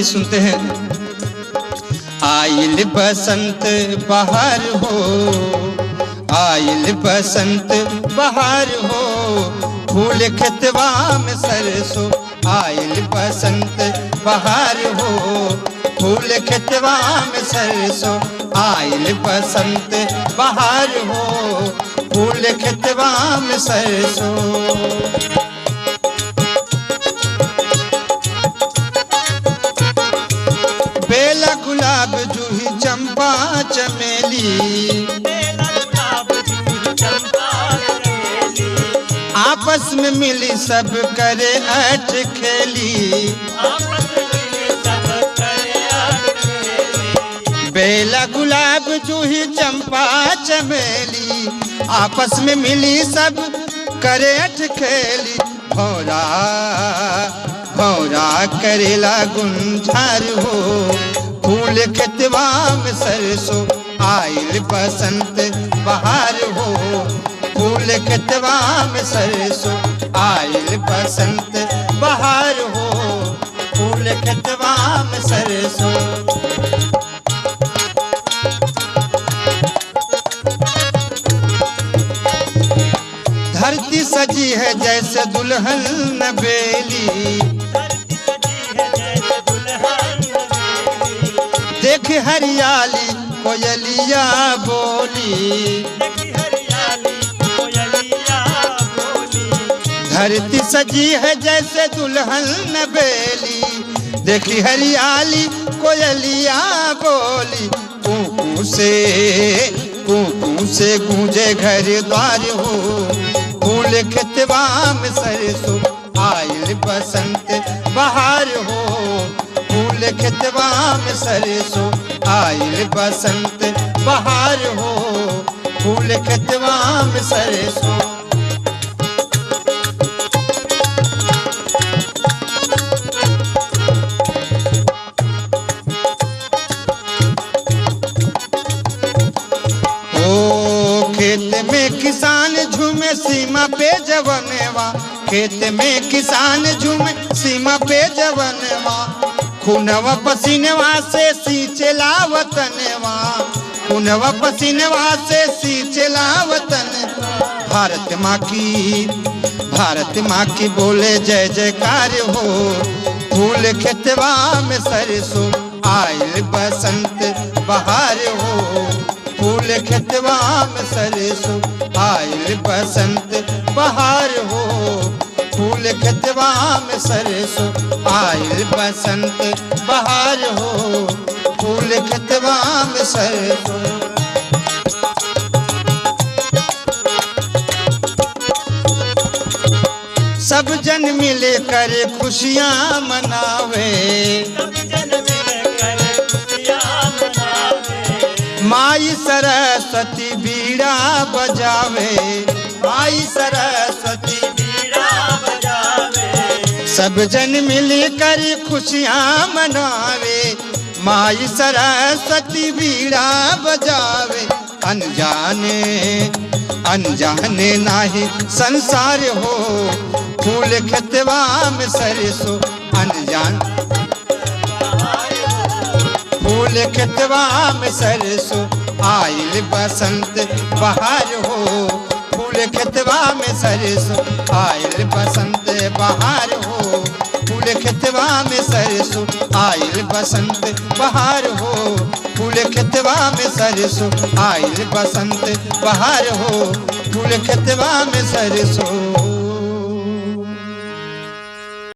गीत सुनते हैं। आइल बसंत बहार हो, आइल बसंत बहार हो, फूल खेतवा में सरसों। आइल बसंत बहार हो, फूल खेतवा में सरसों। आइल बसंत बहार हो, फूल खेतवा में सरसों। बेला गुलाब जूही चंपा चमेली, बेला गुलाब जूही चंपा चमेली, आपस में मिली सब करे ऐठ खेली, आपस में सब करे ऐठ खेली। बेला गुलाब जूही चंपा चमेली, आपस में मिली सब करे ऐठ खेली। भौरा भौरा करेला गुंजार हो, फूल खेतवा में सरसों। आइल बसंत बहार हो, फूल खेतवा में सरसों। आइल बसंत बहार हो, फूल खेतवा में सरसों। धरती सजी है जैसे दुल्हन नवेली, धरती सजी है जैसे दुल्हन नवेली, देख हरियाली कोयलिया बोली, देखी हरियाली कोयलिया बोली। धरती सजी है जैसे दुल्हन नवेली, देखी हरियाली कोयलिया बोली। कूकू से कूकू से गूंजे घर द्वार हो, फूल खेतवा में सरसों। आइल बसंत बहार हो, फूल खेतवा में सरसों। आइल बसंत बहार हो, फूल खेतवा में सरसों। ओ खेत में किसान झूमे सीमा पे जवनवा, खेत में किसान झूमे सीमा पे जवनवा, खूनवा पसीनवा से सींचेला वतनवा, खूनवा पसीनवा से सींचेला वतन। भारत माँ की, भारत माँ की बोले जय जयकार हो, फूल खेतवा में सरसों। आइल बसंत बहार हो, फूल खेतवा में सरसों। आइल बसंत बहार हो, फूल खेतवा में सरसों। आइल बसंत बहार हो, फूल खेतवा में सरसों। सब जन मिले कर खुशियाँ मनावे, सब जन मिलकर खुशियाँ मनावे, माई सरस्वती बीड़ा बजावे, माई सरस्वती बीड़ा बजावे। सब जन मिल कर खुशियाँ मनावे, माई सरस्वती बीड़ा बजावे। अनजाने अनजाने नाही संसार हो, फूल खेतवा में सरसों। अनजान फूल खेतवा में सरसों। आइल बसंत बहार हो, फूल खेतवा में सरसों। आइल बसंत बहार हो, फूल खेतवा में सरसों। आइल बसंत बहार हो, फूल खेतवा में सरसों। आइल बसंत बहार हो, फूल खेतवा में सरसों।